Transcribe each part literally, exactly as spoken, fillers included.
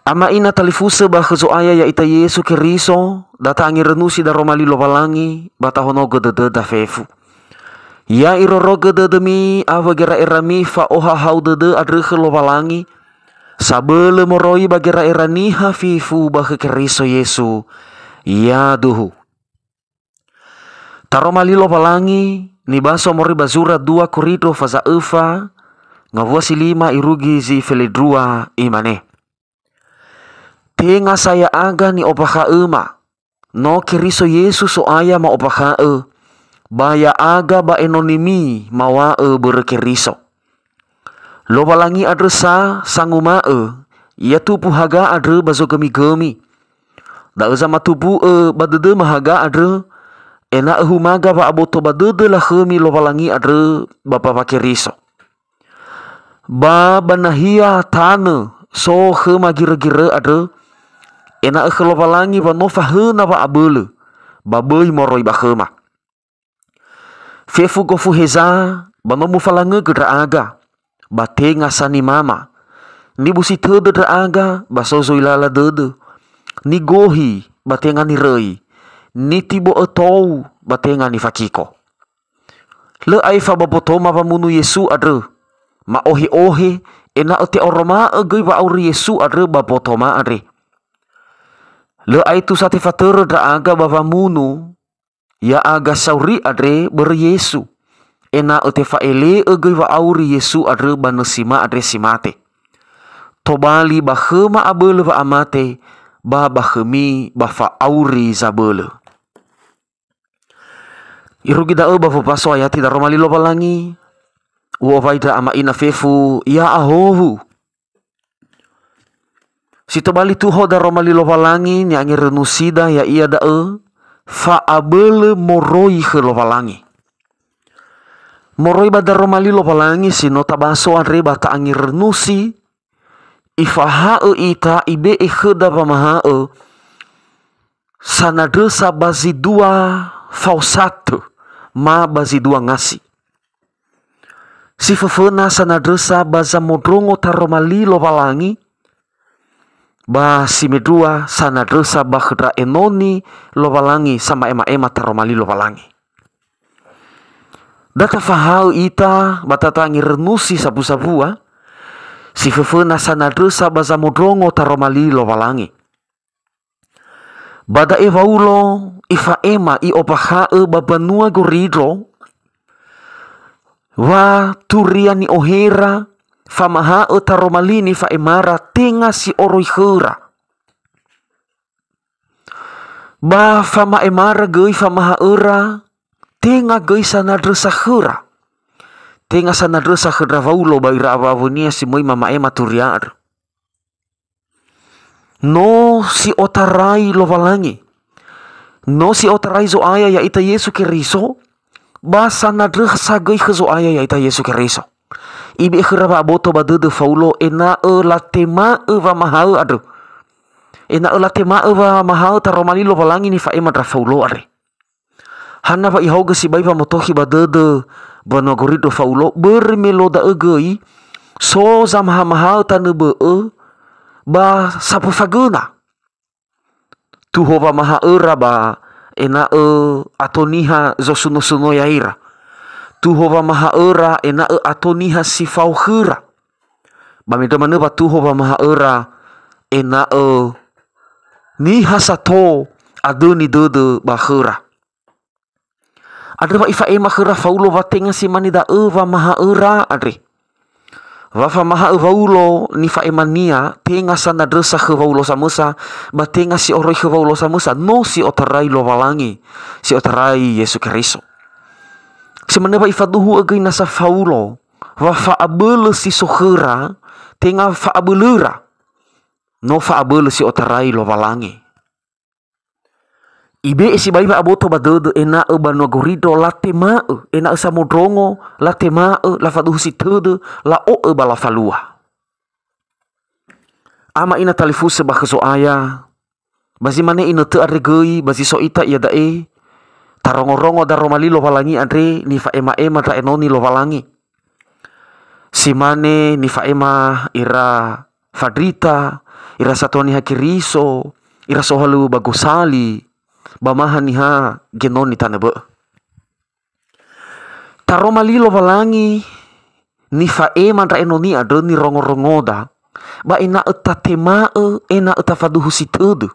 Ama ina talifusö ba khö Zo'aya ya'ita Yesu Keriso, da ta'angerönusi daroma li Lowalangi, ba tahonogö dödöda fefu. Ya irorogö dödömi awö gera'erami fa'ohahau dödö andrö khö Lowalangi, sabölö moroi ba gera'era niha fefu ba khö Keriso Yesu. Yaduhu. Taroma li Lowalangi, nibaso moroi ba zura dua Korindro faza'öfa, ngawua si lima irugi zi felendrua, imane, "Tenga sa ya'aga ni'ombakha'öma, no Keriso Yesu So'aya ma'ombakha'ö, ba ya'aga ba enonimi mawa'ö börö Keriso. Lowalangi andrö sa sanguma'ö, ya tumbu haga andrö ba zogömigömi. Da'ö zamatumbu'ö ba dödöma haga andrö, ena'ö humaga wa'aboto ba dödö lakhömi Lowalangi andrö ba mbawa Keriso. Ba ba nahia tanö so khöma girögirö andrö, ena'ö khö Lowalangi wa no fahöna wa'abölö, ba böi moroi ba khöma. Fefu gofu heza, ba no mufalangögö ndra'aga, ba tenga sa nimama. Nibusi tödö ndra'aga, ba so zui lala dödö. Nigohi, ba tenga niröi. Nitibo'ö tou, ba tenga nifakiko." Lö aefa ba mbotoma wamunu Yesu andrö, ma'ohe'ohe, ena'ö te'oroma'ö göi wa'auri Yesu andrö ba mbotoma andre. Lö aetu sa tefatörö ndra'aga ba wamunu ya'aga sauri andre börö Yesu, ena'ö tefa'ele'ö göi wa'auri Yesu andrö ba nösima andre si mate. Tobali ba khöma abölö wa'amate, ba ba khömi ba fa'auri zabölö. Irugi da'ö ba wombaso ayati daroma li Lowalangi, u'owai ndra ama ina fefu, ya'ahowu. Si tobali tuho daroma li Lowalangi ni'angerönusida, ya'ia da'ö fa'abölö moroi khö Lowalangi. Moroi ba daroma li Lowalangi si no tabaso andre ba ta'angerönusi, ifaha'ö ita, ibe'e khöda wamaha'ö sanandrösa ba zi dua faosatö, ma ba zi dua ngasi. Si föföna sanandrösa ba zamondrongo taroma li Lowalangi, ba si mendrua sanandrösa ba khö ndra enoni Lowalangi sama'ema'ema taroma li Lowalangi. Da tafahaö ita ba tatangirönusi sabu-sabua, si föföna sanandrösa ba zamondrongo taroma li Lowalangi. Ba da'e Waulo ifa'ema i'ombakha'ö ba mbanua Gorindro, wa turia ni'ohera famaha'ö taroma li nifa'emara tenga si oroi khöra. Ba fama'emara göi famaha'öra, tenga göi sanandrösa khöra. Tenga sanandrösa khö ndra Waulo ba ira awa'awönia si möi mama'ema turia andrö. No si otarai Lowalangi. No si otarai Zo'aya ya'ita Yesu Keriso, ba sanandrösa göi khö Zo'aya ya'ita Yesu Keriso. Ibe'e khöra wa'aboto ba dödö Faulo ena'ö latema'ö wamahaö andrö. Ena'ö latema'ö wamahaö taroma li Lowalangi nifa'ema ndra Faulo andre. Hana wa ihaogö sibai wamotokhi ba dödö mbanua Gorindro Faulo, börö me luo da'ö göi so zamahamahaö tanö bö'ö ba safu fagöna. Tuho wamaha'öra ba ena'ö ato niha zosuno-suno ya'ira. Tuho wamaha'öra ena'ö ato niha si fao khöra. Ba mendrua manö wa tuho wamaha'öra ena'ö niha sato adöni dödö ba khöra. Andrö wa ifa'ema khöra Faulo wa tenga si mane da'ö wamaha'öra andre. Wa famaha'ö Waulo nifa'emania tenga sanandrösa khö Waulo samösa, ba tenga si oroi khö Waulo samösa, no si otarai Lowalangi, si otarai Yesu Keriso. Si manö wa ifaduhu'ö göi nasa Faulo, wa fa'abölö si so khöra, tenga fa'abölöra, no fa'abölö si otarai Lowalangi. Ibe'e sibai wa'aboto ba dödö ena'ö mbanua Gorindro latema'ö, ena'ö samondrongo latema'ö, lafaduhusi tödö, la'o'ö ba lafalua. Ama ina talifusö ba khö Zo'aya, ba zi mane inötö andre göi, ba zi so ita iada'e, tarongorongo daroma li Lowalangi andre nifa'ema'ema ndra enoni Lowalangi. Si mane nifa'ema ira Fandrita, ira satua niha Keriso, ira sohalöŵö ba gosali, ba ma haniha genoni tanö bö'ö. Taroma li Lowalangi nifa'ema ndra enoni andrö nirongorongoda, ba ena'ö tatema'ö, ena'ö tafaduhusi tödö.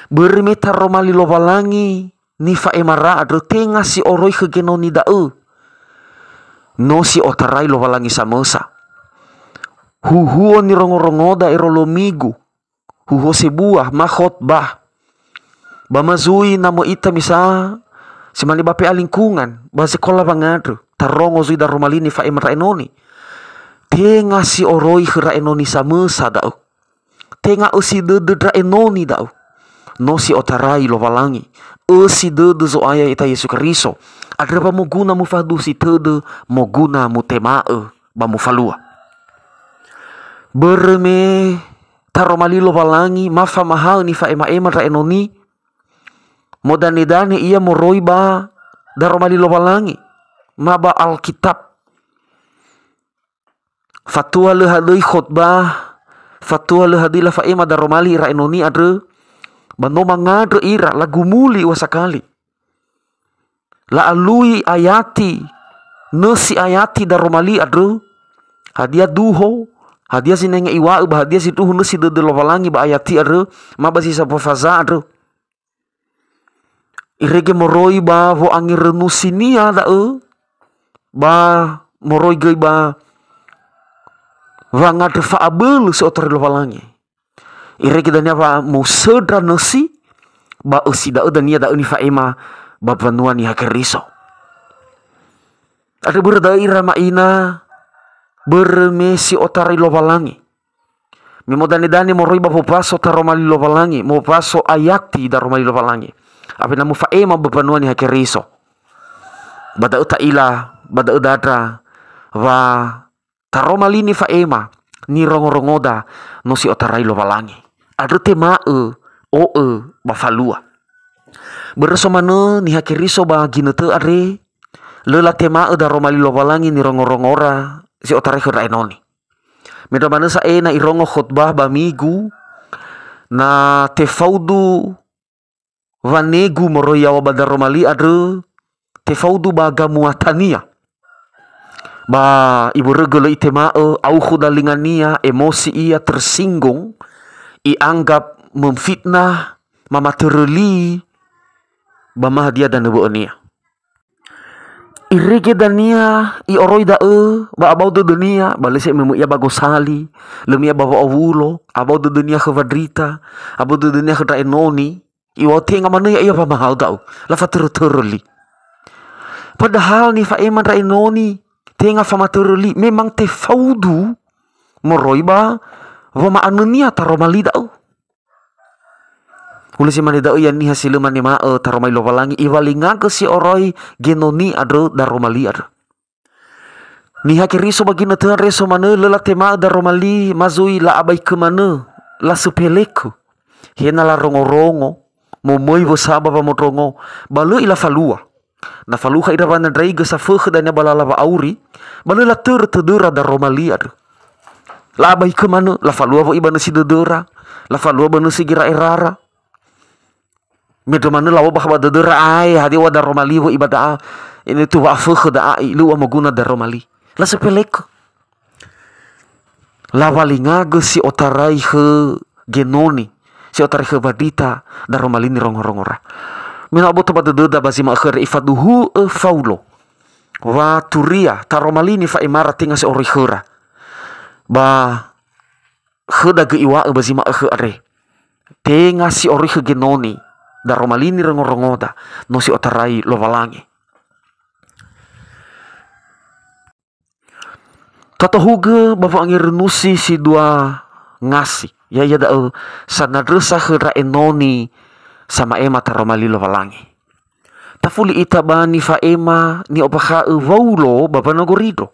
Börö me taroma li Lowalangi nifa'emara andrö tenga si oroi khö genoni da'ö. No si otarai Lowalangi samösa. Huhuo nirongorongoda ero lo migu. Huhuo sebua, ma khotbah. Ba ma zui na möi ita misa, si mane ba P A lingkungan, ba sekola wangandrö, tarongo zui daroma li nifa'ema ndra enoni. Tenga si oroi khö ndra enoni samösa da'ö. Tenga ösi dödö ndra enoni da'ö. No si otarai Lowalangi. Ösi dödö Zo'aya ya'ita Yesu Keriso. Andrö wa moguna mufaduhusi tödö, moguna mutema'ö, ba mufalua. Börö me taroma li Lowalangi, ma famahaö nifa'ema'ema ndra enoni, modanedane ia moroi ba daroma li Lowalangi, ma ba Alkitab. Fatua lö hadöi khotbah, fatua lö hadöi lafa'ema daroma li ira enoni andrö, ba no mangandrö ira, lagumuli ua sakali. La'alui ayati, nösi ayati daroma li andrö, hadia duho, hadia zinenge iŵa'ö, ba hadia zindruhu nösi dödö Lowalangi ba ayati andrö, ma ba zi safaza andrö. Irege moroi ba wo'angerönusinia da'ö, ba moroi göi ba wangandrö fa'abölö si otarai Lowalangi. Irege dania wa musöndra nösi, ba ösi da'ö dania da'ö nifa'ema ba mbanua Niha Keriso. Andrö börö da'ö ira ma'ina, börö me si otarai Lowalangi. Me modanedane moroi ba wobaso taroma li Lowalangi, mobaso ayati daroma li Lowalangi. Awena mufa'ema ba mbanua Niha Keriso. Ba da'ö ta'ila, ba da'ö dandra, wa taroma li nifa'ema, nirongorongoda, no si otarai Lowalangi. Andrö tema'ö, o'ö, ba falua. Börö so manö Niha Keriso ba ginötö andre, lö latema'ö daroma li Lowalangi nirongorongora si otarai khö ndra enoni. Mendrua manö sa'ae na irongo khotbah ba migu, na tefaudu wanegu moroi yaŵa ba daroma li andrö, tefaudu ba gamuatania. Ba ibörögö lö itema'ö, aukhu dalingania, emosi ia, tersinggung, ianggap memfitnah, mamatörö li, ba ma hadia danö bö'önia. Irege dania, i'oroi da'ö, ba abao dödönia, ba lö se'e möi ia ba gosali, lö möi ia ba wa'owulo, abao dödönia khö wandrita, abao dödönia khö ndra enoni, iŵa'ö tenga manö ya'ia wamahaö da'ö, lafatörötörö li. Padahal nifa'ema ndra enoni, tenga famatörö li, memang tefaudu moroi ba wama'anönia taroma li da'ö. Hulö si mane da'ö ia niha si lö manema'ö taroma li Lowalangi, iwalingagö si oroi genoni andrö daroma li andrö. Niha Keriso ba ginötö andre so manö lö latema'ö daroma li, ma zui la'abaikö manö, lasöpelekö. He na larongorongo, momöi wösa ba wamondrongo, ba lö ilafalua. Na falukha ira wanandraigö safökhö dania ba lala wa'auri, ba lö latörö tödöra daroma li andrö. La'abaikö manö, lafalua wö'i ba nösi dödöra, lafalua ba nösi gera'erara. Mendrua manö la'obakha ba dödöra ae, hadia ua daroma li wö'i ba da'a, ena'ö tuwa afökhö da'a, i lö ua moguna daroma li. Lasöpelekö. Lawalingagö si otarai khö genoni, si otarai khö wandrita daroma li nirongorongora. Me no aboto ba dödöda ba zi ma'ökhö andre ifaduhu'ö Faulo wa turia taroma li nifa'emara tenga si oroi khöra. Ba khöda göi iŵa'ö ba zi ma'ökhö andre. Tenga si oroi khö genoni, daroma li nirongorongoda, no si otarai Lowalangi. Tatohugö ba wa'angerönusi si dua ngasi, ya'ia da'ö sanandrösa khö ndra enoni sama'ema taroma li Lowalangi. Tafuli ita ba nifa'ema ni'ombakha'ö Waulo ba Mbanua Gorindro.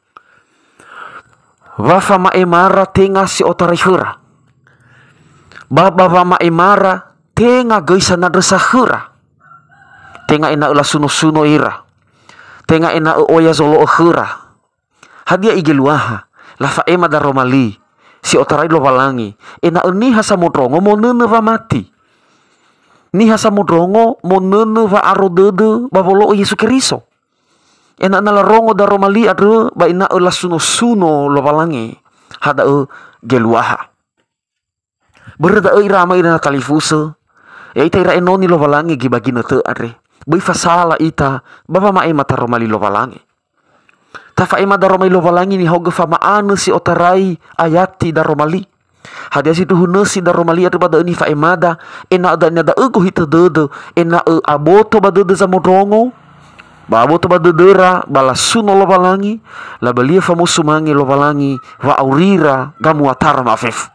Wa fama'emara tenga si otarai khöra. Ba, ba wama'emara tenga göi sanandrösa khöra. Tenga ena'ö lasuno-suno ira. Tenga ena'ö oya zolo'ö khöra. Hadia igeluaha? Lafa'ema daroma li. si otarai Lowalangi, ena'ö niha samondrongo monönö wamati. Niha samondrongo monönö wa'aro dödö ba wolo'ö Yesu Keriso. Ena'ö na larongo daroma li andrö ba ena'ö lasuno-suno Lowalangi, ha da'ö geluaha. Börö da'ö ira ama ira na talifusö, ya'ita ira enoni Lowalangi gi ba ginötö andre. Böi fasala ita ba wama'ema taroma li Lowalangi. Tafa'ema daroma li Lowalangi nihaogö fama'anö si otarai ayati daroma li. Hadia zindruhu nösi daroma li andrö ba da'ö nifa'emada, ena'ö dania da'ö gohitö dödö, ena'ö aboto ba dödö zamondrongo, ba aboto ba dödöra, ba lasuno Lowalangi, labali'ö famusumange Lowalangi wa'aurira gamuatara ma'afefu.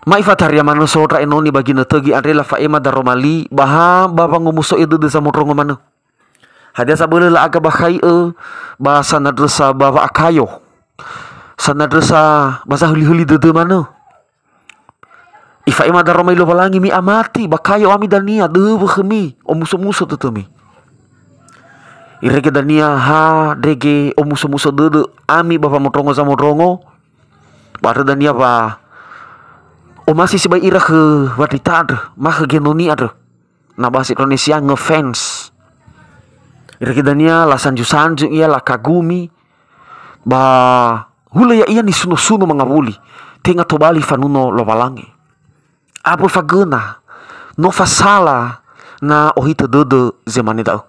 Ma'i fataria manö so ndra enoni ba ginötögi andre lafa'ema daroma li, ba ha ba wangomuso'ö dödö zamondrongo manö. Hadia sabölö la'aga ba khai'ö, ba sanandrösa ba wa'akayo, sanandrösa ba zahöli-höli dödö manö. Ifa'ema daroma li Lowalangi mi'amati, ba kayo ami dania, döwö khömi, omuso-muso dödömi. Irege dania ha ndrege omuso-muso dödö ami ba wamondrongo zamondrongo, ba andrö dania wa omasi sibai ira khö wandrita andrö, ma khö genoni andrö. Na bahasa Indonesia ngefans. Irege dania lasanju-sanju ia, lakagumi, ba hulö ya'ia nisuno-suno mangawuli, tenga tobali fanuno Lowalangi. Abö fagöna, no fasala na ohitö dödö zi mane da'ö.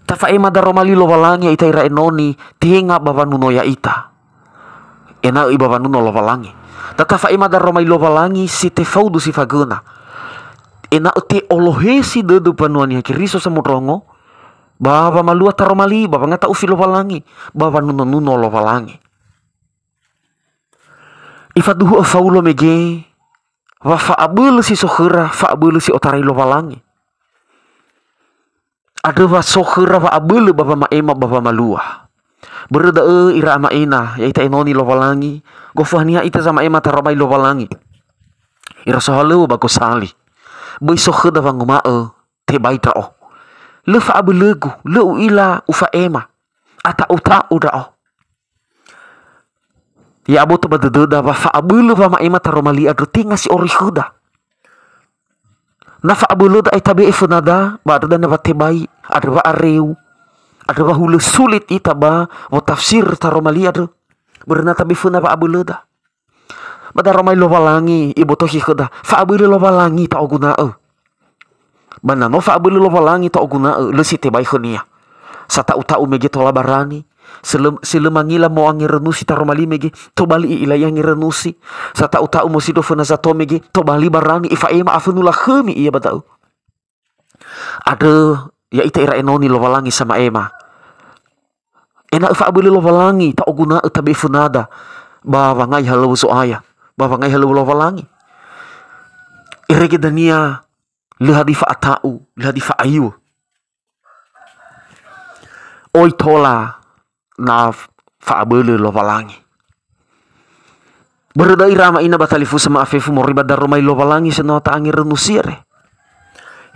Tafa'ema daroma li Lowalangi ya'ita ira enoni, tenga ba wanuno ya'ita. Ena'ö ibawanuno Lowalangi. Da tafa'ema daroma li Lowalangi si tefaudu si fagöna. Ena'ö te'olohesi dödö mbanua Niha Keriso samondrongo, ba wamalua taroma li, ba wangata'ufi Lowalangi, ba wanunonuno Lowalangi. Ifaduhu'ö Faulo mege, wa fa'abölö si so khöra, fa'abölö si otarai Lowalangi. Andrö wa so khöra wa'abölö ba wama'ema ba wamalua. Börö da'ö ira ama ina, ya'ita enoni Lowalangi, gofu haniha ita zama'ema taroma li Lowalangi. Ira sohalöŵö ba gosali. Böi so khöda wanguma'ö, tebai ndra'o. Lö fa'abölögu, lö u'ila ufa'ema. Ata'u-ta'u ndra'o. Ya'aboto ba dödöda wa fa'abölö wama'ema taroma li andrö tenga si ori khöda. Na fa'abölöda ai tabe'e fönada, ba andrö dania wa tebai, andrö wa'areu, andrö wa hulö sulit ita ba wotafsir taroma li andrö. Börö na tabe föna wa'abölöda. Ba daroma li Lowalangi ibotokhi khöda, fa'abölö Lowalangi ta'oguna'ö. Ba na no fa'abölö Lowalangi ta'oguna'ö, lö si tebai khönia. Sata'u-ta'u mege tola barani, si lö, si lö mangila mo'angerönusi taroma li mege, tobali i'ilai angerönusi. Sata'u-ta'u mosindro föna zato mege, tobali barani, ifa'ema afönula khömi ia ba da'ö. Andrö ya'ita ira enoni Lowalangi sama'ema. Ena'ö fa'abölö Lowalangi ta'oguna'ö tabe'e fönada ba wangai halöŵö Zo'aya, ba wangai halöŵö Lowalangi. Irege dania lö hadi fa'ata'u, lö hadi fa'aiŵö. Oi tola na fa'abölö Lowalangi. Börö da'ö ira ama ina ba talifusö ma'afefu moroi ba daroma li Lowalangi si no ta'angerönusi andre.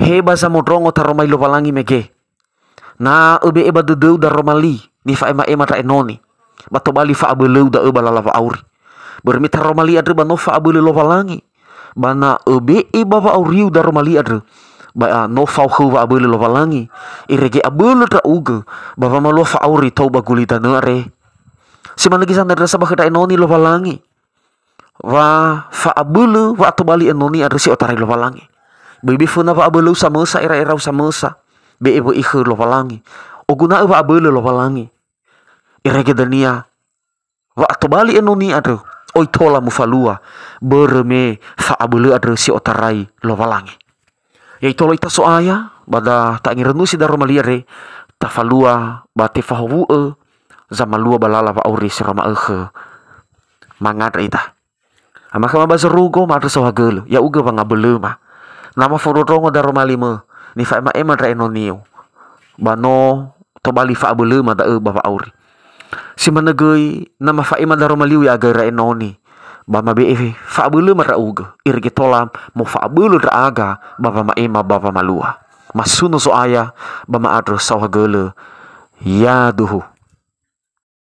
He ba zamondrongo taroma li Lowalangi mege. Na öbe'e ba dödöu daroma li, nifa'ema'ema ndra enoni. Ba tobali fa'abölöu da'ö ba lala wa'auri. Börö me taroma li andrö ba no fa'abölö Lowalangi. Ba na öbe'e ba wa'auriu daroma li andrö, ba no fao khöu wa'abölö Lowalangi, irege abölö ndra'ugö, ba wamalua fa'auri tou ba gulidanö andre. Si manö göi sanandrösa ba khö ndra enoni Lowalangi. Wa fa'abölö wa'atobali enoni andrö si otarai Lowalangi. Böi be föna wa'abölöu samösa, era-erau samösa. Be'e wö'i khö Lowalangi. Oguna'ö wa'abölö Lowalangi. Irege dania, wa'atobali enoni andrö, oi tola mufalua, börö me fa'abölö andrö si otarai Lowalangi. Ya'itolo ita So'aya, ba da ta'angerönusi daroma li andre, tafalua ba tefahowu'ö zamalua ba lala wa'auri si no ma'ökhö. Mangandrö ita. Ama khöma ba zorugo, ma'andrö saohagölö, ya'ugö wangabölöma. Na mafondrondrongo daroma limö, nifa'ema'ema ndra enoniu. Ba no tobali fa'abölöma da'ö ba wa'auri. Si manö göi, na mafa'ema daroma liu ya'aga ira enoni, ba mabe'e fa'abölöma ndra'ugö, irege tola mofa'abölö ndra'aga ba wama'ema ba wamalua. Masuno Zo'aya, ba ma'andrö saohagölö. Yaduhu.